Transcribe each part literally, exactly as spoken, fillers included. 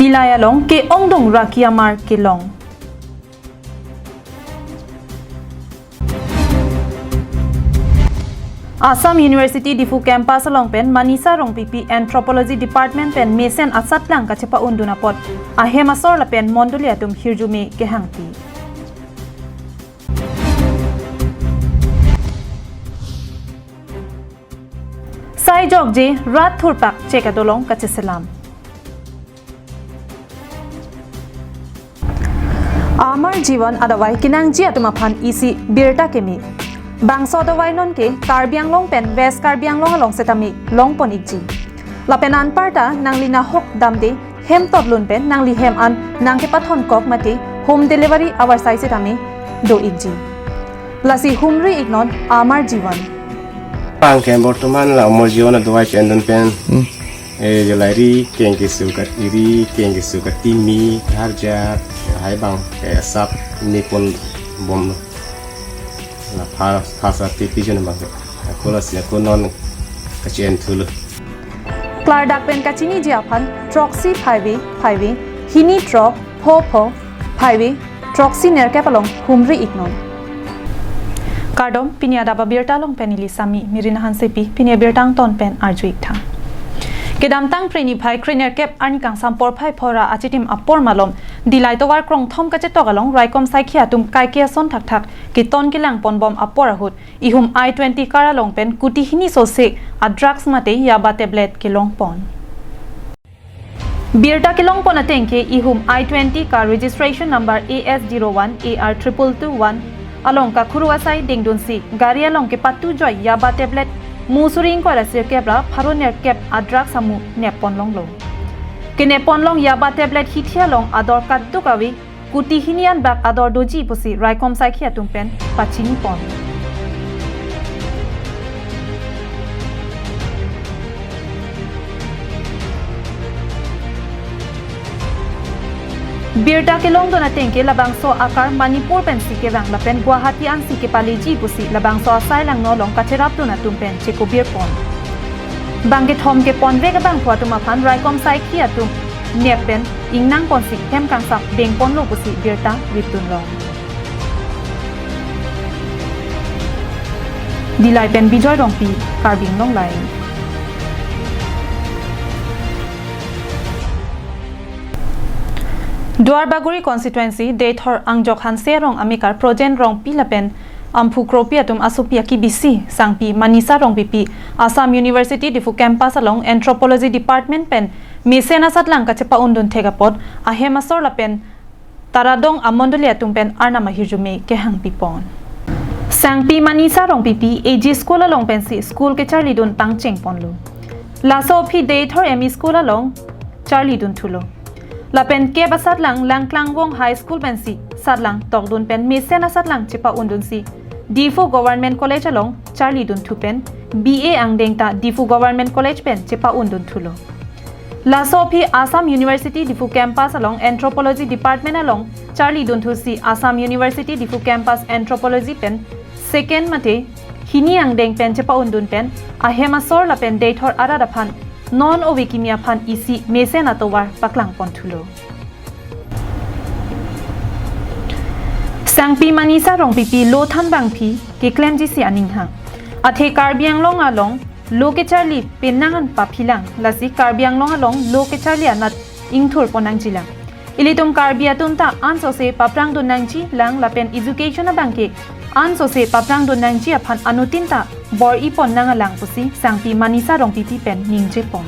Dillai along ke-ongdung Raki Amar kelong. Assam University Diphu campus along pen Manisha Rongpipi Anthropology Department pen mesen asatlang kachepa-undun apot ahem asor lapen mondoli atum hirjume kehangpi. Sai jokje rat thurpak chek adolong kacheselam. Amar Jivan adavai kenangji atum aphan isi birta keme. Bangso adavai non ke Karbi Anglong pen West Karbi Anglong along setame longpon ikji. Lapen anparta nangli nahok damde hem totlun pen nangli hem an nangkepathon kok mate home delivery avarsai setame do ikji. Lasi humri iknon Amar Jivan. Pangke bortoman la Amar Jivan adavai chendon pen. Hmm. Eh, jolai ri, keng kesu kat iri, keng kesu kat timi, harja, hai bang, ke sap, ni pon bom. La pha, pha sa tipi jen bang. Ako lasi, ako non kachen thulo. Klardak pen kachiniji aphan, throksi phaive, phaive, hini throk, pho pho, phaive, throksi nerkep along humri iknon. Kardom, pini adap abirta along pen ili Sami Mirina Hansepi, pini abirta angton pen arju iktha. Kedamtang Phre niphai kre nerkep arni kangsam porphai phora achitim apor malom, Dillai tovar krongthom kachetok along raikom saikhi atum kaike ason thakthak keton kelang ponbom apor ahut, ihum I twenty car along pen kuti hini sose a drugs mate yaba tablet kelong pon. Birta kelong pon ateng ke ihum I twenty car registration number A S zero one A R triple two one along kakhuru asai dengdunsi gari along kepatu joi yaba tablet mu suri ingkoi ra sirkep ra pharo nerkep a drugs amu nep pon longlo. Kenep pon long yaba tablet hithi along ador katuk ave kuti hini an bak ador doji pusi raikom saikhi atum pen pachini pon. Birta kelongdun ateng ke labangso a car Manipur pensi kevang lapen Guwahati ansi kepaleji pusi labangso asai langno along kacherapdun atum pen chekobir pon. Bang kethom keponvek abangphu atum aphan raikom saikhi atum nep pen ingnang ponsi hem kangsam deng ponlo pusi birta ripdun long. Dillai pen Bijoy Rongpi, Karbi Anglong Live. Duarbagori constituency, Deithor Angjok Hanse arong amekar Projen Rongpi lapen Amphu Kropi atum asopi akibisi, sangpi Manisha Rongpipi, Assam University Diphu campus along Anthropology Department pen mesen asatlang kachepa-undun thek apot, ahem asor lapen Taradong amondoli atum pen arnam ahirjume kehangpi pon. Sangpi Manisha Rongpipi A G school along pensi school kecharlidun pangcheng ponlo. Laso aphi Deithor M E school along charlidun thulo. Lapen kep asatlang Langklangvong High School pensi satlang tokdun pen mesen asatlang chepa-undunsi Diphu Government College along charlidun thu pen B A angdeng ta Diphu Government College pen chepa-undun thulo. Laso aphi Assam University Diphu campus along Anthropology Department along charlidun thusi Assam University Diphu campus Anthropology pen second mate hini angdeng pen chepa-undun pen ahem asor lapen Deithor arat aphan non ove kimi aphan isi mesen atovar paklang pon thulo. Sangpi Manisha Rongpipi lo thanbangpi keklemjisi aning hang. Athe Karbi Anglong along lo kecharli penang an paphilang, lasi Karbi Anglong along lo kecharli anat ingthur pon nangjilang. Ilitum Karbi atum ta ansose paprangdun nangjilang lapen education abangke ansose paprangdun nangji aphan anuttin ta bor-i pon nangalang pusi sangpi Manisha Rongpipi pen ningje pon.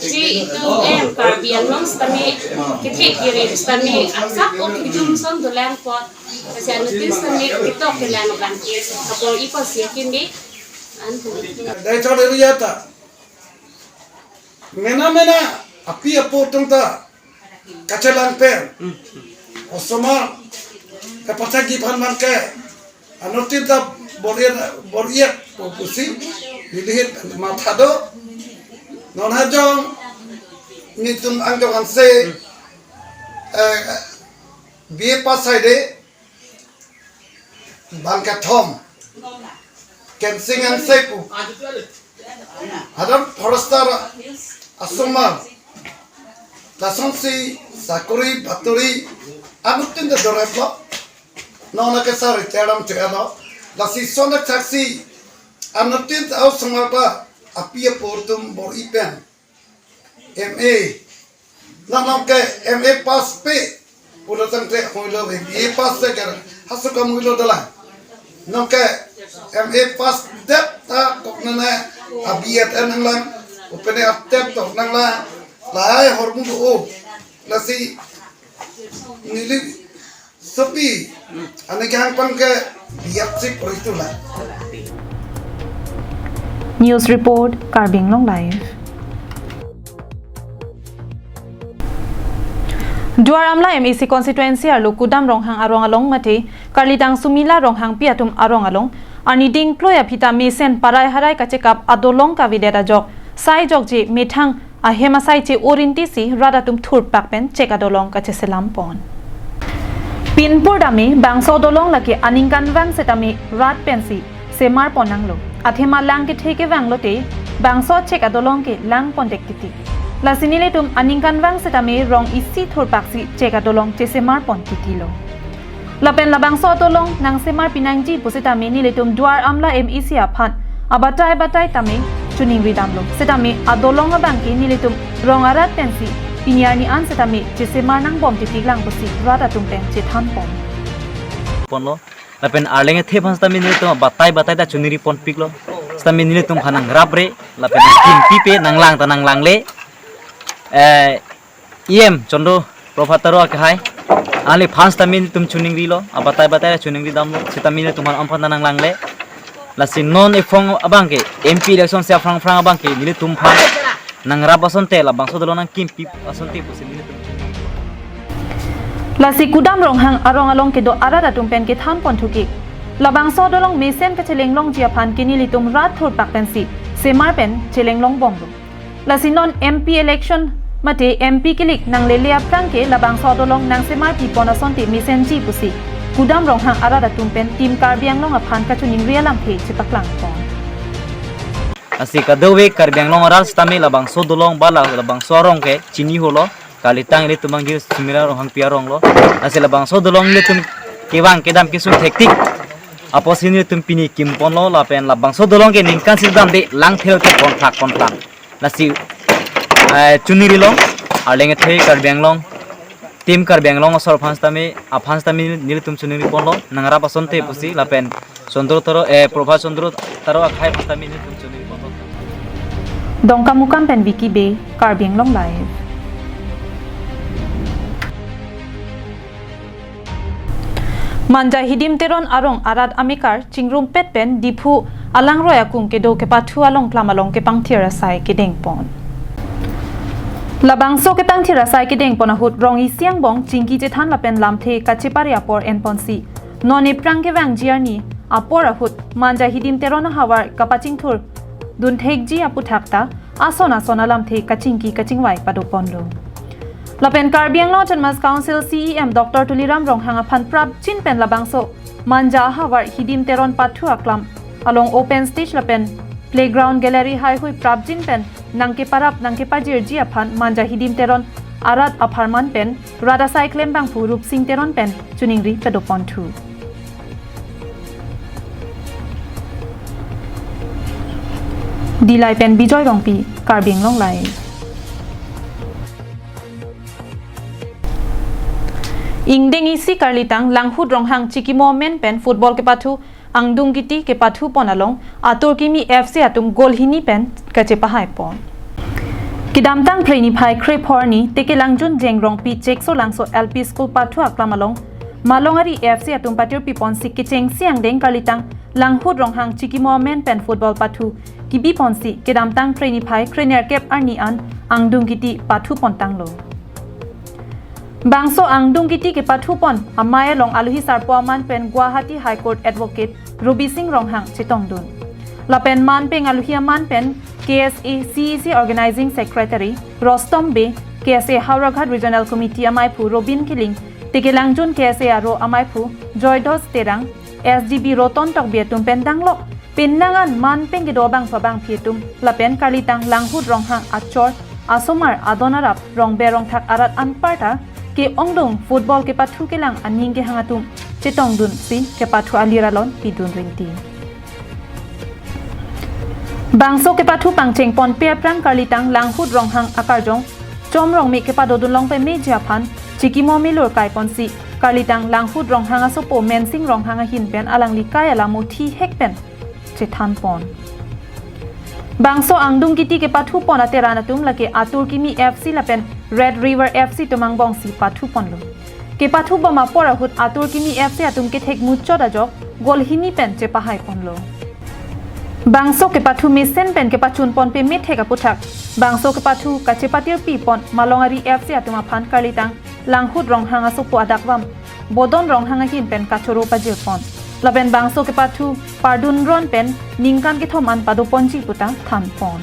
Ji itum em Karbi Anglong sitame, kethek kiri sitame, asap o kijum son dolang pot, kasi anuttin sitame, ketok kelang abangke, kabor-i pon si kini, an. Dai chode riyata. Mena mena, api apo atum ta, kachelang pen. Osomar, kapachagi phan man ke. Anuttin ta bor-i, bor-i pusi, nilihit matha do. Non hajong, nitum Angjok Hanse, eh, B A pass hai de, bang kethom, Kensing Hanse pu. Adam forester asomar, Lasonsi sakori baturi anuttin ta doreplo. Non ke sa retire dam chelo. Lasi sondak thaksi anuttin ta au sangma pa api apo atum bor-i pen M A. Nang nang ke M A pass pe. Pulo tangte hoilo B A pass se kar. Hasu kam hoilo dalang. Nang ke M A pass det ta kok nana a B Ed nanglang. Upene atep tok nanglang. Lahai hormu do o. Lasi neli sopi. Ane kehang pang ke biak si poritu la. News report, Karbi Anglong Live. Duar Amla M A C constituency arlo Kudam Ronghang arong along mate, karlitang Sumila Ronghangpi atum arong along, arni dingkloi aphita mesen parai harai kachekap adolong kavedet ajok, sai jokje methang ahem asai che-o rinti si rat atum thurpak pen chek adolong kacheselam pon. Pinpur dame bangso adolong lake aningkanvang setame rat pensi semar pon nanglo. Athema lang kethe kevang lote bangso chek adolong ke lang pon dek titi. Lasi nelitum aningkanvang setame rong isi thurpak si chek adolong chesemar pon titi lo. Lapen labangso adolong nangsemar pinangji pusitame nelitum Duar Amla M A C aphan abatai batai tame choningri damlo. Setame adolong abang ke nelitum rong arat pensi pini arni an setame chesemar nangbom titi lang pusi rat atum pen chethan pon. Ponlo. Lapen arleng ethe aphan setame nelitum batai batai ta choningri ponpiklo. Setame nelitum aphan nangrapre, lapen nangkimpipe, nanglang ta nanglangle. Eh, E M Chandra Prabha Taro akehai. Alangli aphan setame nelitum choningrilo, abatai batai ta choningri damlo. Setame nelitum aphan amphan ta nanglangle. Lasi non ephong abang ke M P election si aphrang phrang abang ke nelitum aphan nangrap asonte labangso adolong nangkimpi asonte pusi nelitum. Lasi Kudam Ronghang arong along kedo arat atum pen kethan pon thuke. Labangso adolong mesen kacheleng longji aphan ke nelitum rat thurpak pensi semar pen cheleng long bomlo. Lasi non M P election mate M P kilik nanglele aphrang ke labangso adolong nangsemar pi pon asonte mesenji pusi Kudam Ronghang arat atum pen Team Karbi Anglong aphan kachoningri alamthe chepaklang pon. Lasi kadokave Karbi Anglong arat setame labangso adolong ba la labangso arong ke chini holo, karlitang ilitum abang ke Sumila Ronghangpi arong lo. Lasi labangso adolong ilitum kevang kedam kesung thektik apotsi nelitum pini kim ponlo, lapen labangso adolong ke ningkan si damde lang thel ke konthak konthak. Lasi, eh, choningrilo, arleng ethe Karbi Anglong, Team Karbi Anglong asor aphan setame, aphan setame nelitum choningri ponlo, nangrap asonte pusi, lapen Chandra Taro, eh, Prabha Chandra Taro akehai aphan setame nelitum choningri ponlo. Dongkamukam pen Vicky Bey, Karbi Anglong Live. Manja Hidim Teron arong arat amekar chingrumpet pen Diphu alangroi akung kedo kepathu along klam along kepangthir asai kedeng pon. Labangso kepangthir asai kedeng pon ahut rong isi angbong chingki chethan lapen lamthe kachepare apor en ponsi. Non ephrang kevangji arni apor ahut Manja Hidim Teron ahavar kapachingthur dunthekji aputhak ta ason ason alamthe kachingki kachingvai pado ponlo. Lapen Karbi Anglong Autonomous Council C E M Doctor Tuliram Ronghang aphan prapjin pen labangso Manja ahavar Hidim Teron pathu aklam along open stage lapen playground gallery haihui prapjin pen nangkeparap nangkepajirji aphan Manja Hidim Teron arat apharman pen rat asai klembangphu Rupsing Teron pen choningri pado ponthu. Dillai pen Bijoy Rongpi, Karbi Anglong Live. Ingdeng isi karlitang Langhut Ronghang Chikimo amen pen football kepathu Angdung Kiti kepathu pon along atur kimi F C atum goal hini pen kachepahai pon. Kedamtang Phre niphai kre phor arni Tekelangjun Jengrongpi Cheksolangso L P School pathu aklam along Malongari F C atum patirpi ponsi kechengsi angdeng karlitang Langhut Ronghang Chikimo amen pen football pathu kibi ponsi kedamtang Phre niphai krenerkep arni an Angdung Kiti pathu pontanglo. Bangso Angdung Kiti kepathu pon amei along alohi sarpo aman pen Guwahati High Court Advocate Rubi Singh Ronghang chetongdun. Lapen man pen alohi aman pen K S A C E C Organizing Secretary Rostom Bey, K S A Howraghat Regional Committee ameiphu Robin Killing, Tekelangjun K S A aro ameiphu Joydos Terang, S D B Roton Tokbi atum pen danglok penang an man pen kedo abangso abangpi atum lapen karlitang Langhut Ronghang achor asomar adon arap rongber rongthak arat anparta ke-ongdung football kepathu kelang aning kehang atum chetongdunsi kepathu alir alon pidun rinti. Bangso kepathu pangcheng ponpe aphrang Karlitang Langhut Ronghang akarjong Chom Rongme kepadodun long pemeji aphan chikimo milur kaiponsi Karlitang Langhut Ronghang asopo Mensing Ronghang ahin pen alangli kai alamo thihek pen chethan pon. Bangso angdung kiti kepathu pon ateran atum lake Atur Kimi F C lapen Red River F C atum angbongsi pathu ponlo. Kepathu bom apor ahut Atur Kimi F C atum kethek muchot ajok gol hini pen chepahai ponlo. Bangso kepathu mesen pen kepachun ponpe methek aputhak bangso kepathu kachepatirpi pon Malongari F C atum aphan Karlitang Langhut Ronghang asopo adakvam Bodon Ronghang ahin pen kachoro pajir pon. Lapen bangso kepathu pardun ron pen ningkan kethom an pado ponji puta than pon.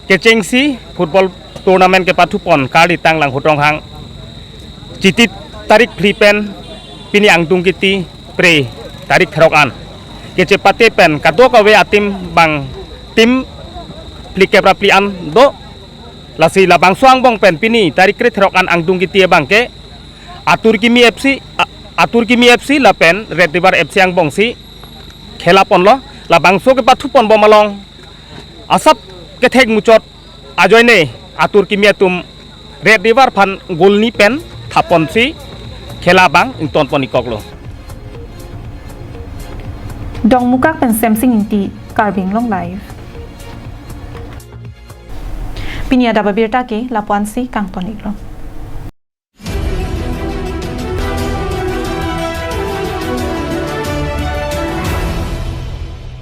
Kechengsi football tournament kepathu pon Karlitang Langhut Ronghang chiti tarik phli pen pini angdung kiti pre tarik throk an kechepate pen kadokave atim bang tim phlikep ra phli an do. Lasi labangso angbong pen pini tarik krethrok an angdung kiti abang ke Atur Kimi F C, A-, Atur Kimi F C lapen Red River F C angbongsi khela ponlo. Labangso kepathu pon bom along asap kethek muchot ajoine Atur Kimi atum Red River aphan gol ni pen thaponsi khela abang ington pon ikoklo. Dongmukak pen Semsing Ingti, Karbi Anglong Live. Pini adap abirta ke lapu-ansi kangton iklo.